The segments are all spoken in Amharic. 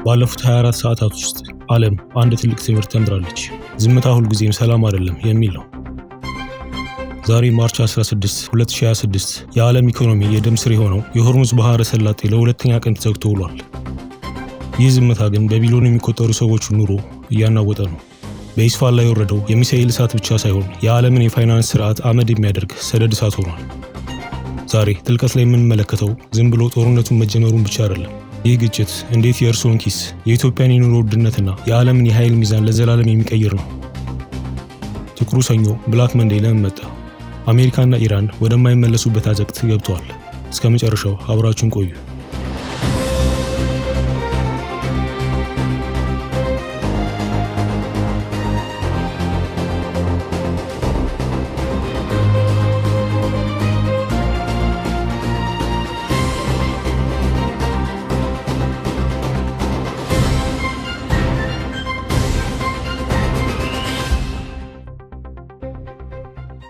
ባለፉት 24 ሰዓታት ውስጥ ዓለም አንድ ትልቅ ትምህርት ተምራለች። ዝምታ ሁልጊዜም ሰላም አይደለም የሚል ነው። ዛሬ March 16 2026 የዓለም ኢኮኖሚ የደም ስር የሆነው የሆርሙዝ ባህረ ሰላጤ ለሁለተኛ ቀን ተዘግቶ ውሏል። ይህ ዝምታ ግን በቢሊዮን የሚቆጠሩ ሰዎች ኑሮ እያናወጠ ነው። በኢስፋሃን ላይ የወረደው የሚሳኤል እሳት ብቻ ሳይሆን የዓለምን የፋይናንስ ስርዓት አመድ የሚያደርግ ሰደድ እሳት ሆኗል። ዛሬ ጥልቀት ላይ የምንመለከተው ዝም ብሎ ጦርነቱን መጀመሩን ብቻ አይደለም። ይህ ግጭት እንዴት የእርስዎን ኪስ፣ የኢትዮጵያን የኑሮ ውድነትና የዓለምን የኃይል ሚዛን ለዘላለም የሚቀይር ነው። ጥቁሩ ሰኞ Black Monday ለምን መጣ? አሜሪካና ኢራን ወደማይመለሱበት አዘቅት ገብተዋል። እስከ መጨረሻው አብራችሁን ቆዩ።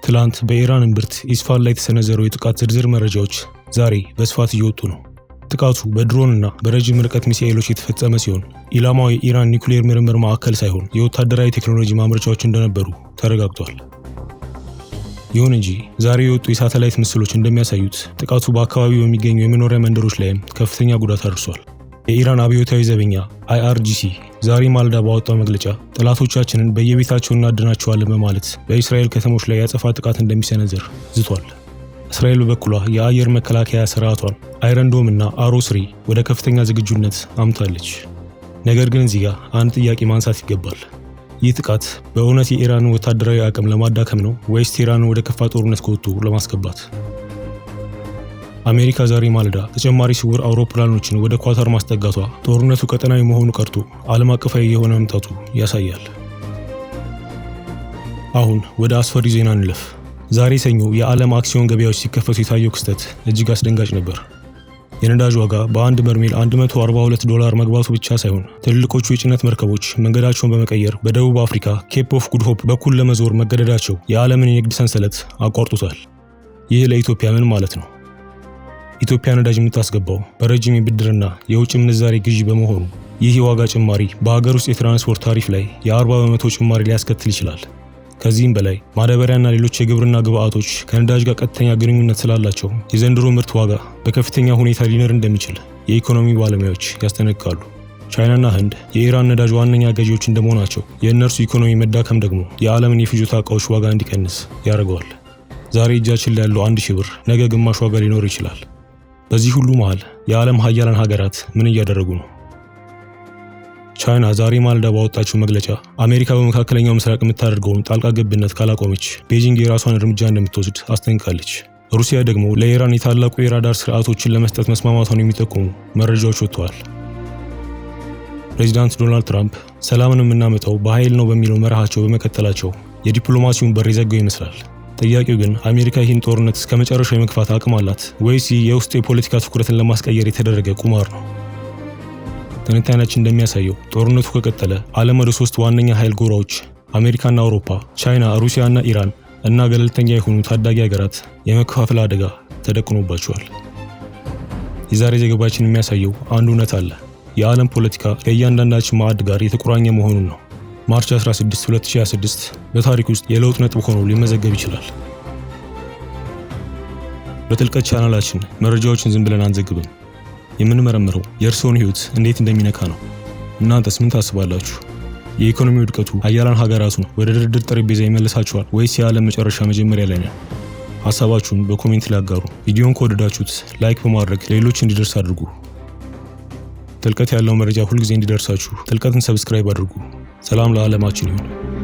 ትላንት በኢራን እምብርት ኢስፋሃን ላይ የተሰነዘረው የጥቃት ዝርዝር መረጃዎች ዛሬ በስፋት እየወጡ ነው። ጥቃቱ በድሮንና በረጅም ርቀት ሚሳኤሎች የተፈጸመ ሲሆን ኢላማው የኢራን ኒውክሌር ምርምር ማዕከል ሳይሆን የወታደራዊ ቴክኖሎጂ ማምረቻዎች እንደነበሩ ተረጋግጧል። ይሁን እንጂ ዛሬ የወጡ የሳተላይት ምስሎች እንደሚያሳዩት ጥቃቱ በአካባቢው በሚገኙ የመኖሪያ መንደሮች ላይም ከፍተኛ ጉዳት አድርሷል። የኢራን አብዮታዊ ዘበኛ IRGC ዛሬ ማለዳ ባወጣው መግለጫ ጠላቶቻችንን በየቤታቸው እናድናቸዋለን በማለት በእስራኤል ከተሞች ላይ የአጸፋ ጥቃት እንደሚሰነዝር ዝቷል። እስራኤል በበኩሏ የአየር መከላከያ ስርዓቷን Iron Dome እና Arrow 3 ወደ ከፍተኛ ዝግጁነት አምጥታለች። ነገር ግን እዚህ ጋር አንድ ጥያቄ ማንሳት ይገባል። ይህ ጥቃት በእውነት የኢራንን ወታደራዊ አቅም ለማዳከም ነው ወይስ ቴህራንን ወደ ከፋ ጦርነት ከወጡ ለማስገባት? አሜሪካ ዛሬ ማለዳ ተጨማሪ ስውር አውሮፕላኖችን ወደ ኳታር ማስጠጋቷ ጦርነቱ ቀጠናዊ መሆኑ ቀርቶ ዓለም አቀፋዊ የሆነ መምጣቱ ያሳያል። አሁን ወደ አስፈሪ ዜና እንለፍ። ዛሬ ሰኞ የዓለም አክሲዮን ገበያዎች ሲከፈቱ የታየው ክስተት እጅግ አስደንጋጭ ነበር። የነዳጅ ዋጋ በአንድ በርሜል $142 መግባቱ ብቻ ሳይሆን ትልልቆቹ የጭነት መርከቦች መንገዳቸውን በመቀየር በደቡብ አፍሪካ Cape of Good Hope በኩል ለመዞር መገደዳቸው የዓለምን የንግድ ሰንሰለት አቋርጦታል። ይህ ለኢትዮጵያ ምን ማለት ነው? ኢትዮጵያ ነዳጅ የምታስገባው በረጅም የብድርና የውጭ ምንዛሬ ግዢ በመሆኑ ይህ የዋጋ ጭማሪ በሀገር ውስጥ የትራንስፖርት ታሪፍ ላይ የ40% ጭማሪ ሊያስከትል ይችላል። ከዚህም በላይ ማዳበሪያና ሌሎች የግብርና ግብዓቶች ከነዳጅ ጋር ቀጥተኛ ግንኙነት ስላላቸው የዘንድሮ ምርት ዋጋ በከፍተኛ ሁኔታ ሊንር እንደሚችል የኢኮኖሚ ባለሙያዎች ያስጠነቅቃሉ። ቻይናና ህንድ የኢራን ነዳጅ ዋነኛ ገዢዎች እንደመሆናቸው የእነርሱ ኢኮኖሚ መዳከም ደግሞ የዓለምን የፍጆታ ዕቃዎች ዋጋ እንዲቀንስ ያደርገዋል። ዛሬ እጃችን ላይ ያለው 1,000 ብር ነገ ግማሽ ዋጋ ሊኖር ይችላል። በዚህ ሁሉ መሃል የዓለም ሀያላን ሀገራት ምን እያደረጉ ነው? ቻይና ዛሬ ማለዳ ባወጣችው መግለጫ አሜሪካ በመካከለኛው ምስራቅ የምታደርገውን ጣልቃ ገብነት ካላቆመች ቤጂንግ የራሷን እርምጃ እንደምትወስድ አስጠንቅቃለች። ሩሲያ ደግሞ ለኢራን የታላቁ የራዳር ስርዓቶችን ለመስጠት መስማማቷን የሚጠቁሙ መረጃዎች ወጥተዋል። ፕሬዚዳንት ዶናልድ ትራምፕ ሰላምን የምናመጣው በኃይል ነው በሚለው መርሃቸው በመቀጠላቸው የዲፕሎማሲውን በር የዘጋው ይመስላል። ጥያቄው ግን አሜሪካ ይህን ጦርነት እስከ መጨረሻው የመግፋት አቅም አላት ወይስ ይህ የውስጥ የፖለቲካ ትኩረትን ለማስቀየር የተደረገ ቁማር ነው? ትንታኔያችን እንደሚያሳየው ጦርነቱ ከቀጠለ ዓለም ወደ ሶስት ዋነኛ ኃይል ጎራዎች አሜሪካና አውሮፓ፣ ቻይና፣ ሩሲያና ኢራን እና ገለልተኛ የሆኑ ታዳጊ ሀገራት የመከፋፈል አደጋ ተደቅኖባቸዋል። የዛሬ ዘገባችን የሚያሳየው አንድ እውነት አለ። የዓለም ፖለቲካ ከእያንዳንዳችን ማዕድ ጋር የተቆራኘ መሆኑን ነው። March 16 2026 በታሪክ ውስጥ የለውጥ ነጥብ ሆኖ ሊመዘገብ ይችላል። በጥልቀት ቻናላችን መረጃዎችን ዝም ብለን አንዘግብም። የምንመረምረው የእርስዎን ሕይወት እንዴት እንደሚነካ ነው። እናንተስ ምን ታስባላችሁ? የኢኮኖሚ ውድቀቱ ሀያላን ሀገራቱን ወደ ድርድር ጠረጴዛ ይመልሳቸዋል ወይስ የዓለም መጨረሻ መጀመሪያ ላይ ነው? ሀሳባችሁን በ comment ላይ አጋሩ። ቪዲዮን ከወደዳችሁት like በማድረግ ሌሎች እንዲደርስ አድርጉ። ጥልቀት ያለው መረጃ ሁልጊዜ እንዲደርሳችሁ ጥልቀትን subscribe አድርጉ። ሰላም ለዓለማችን ይሁን።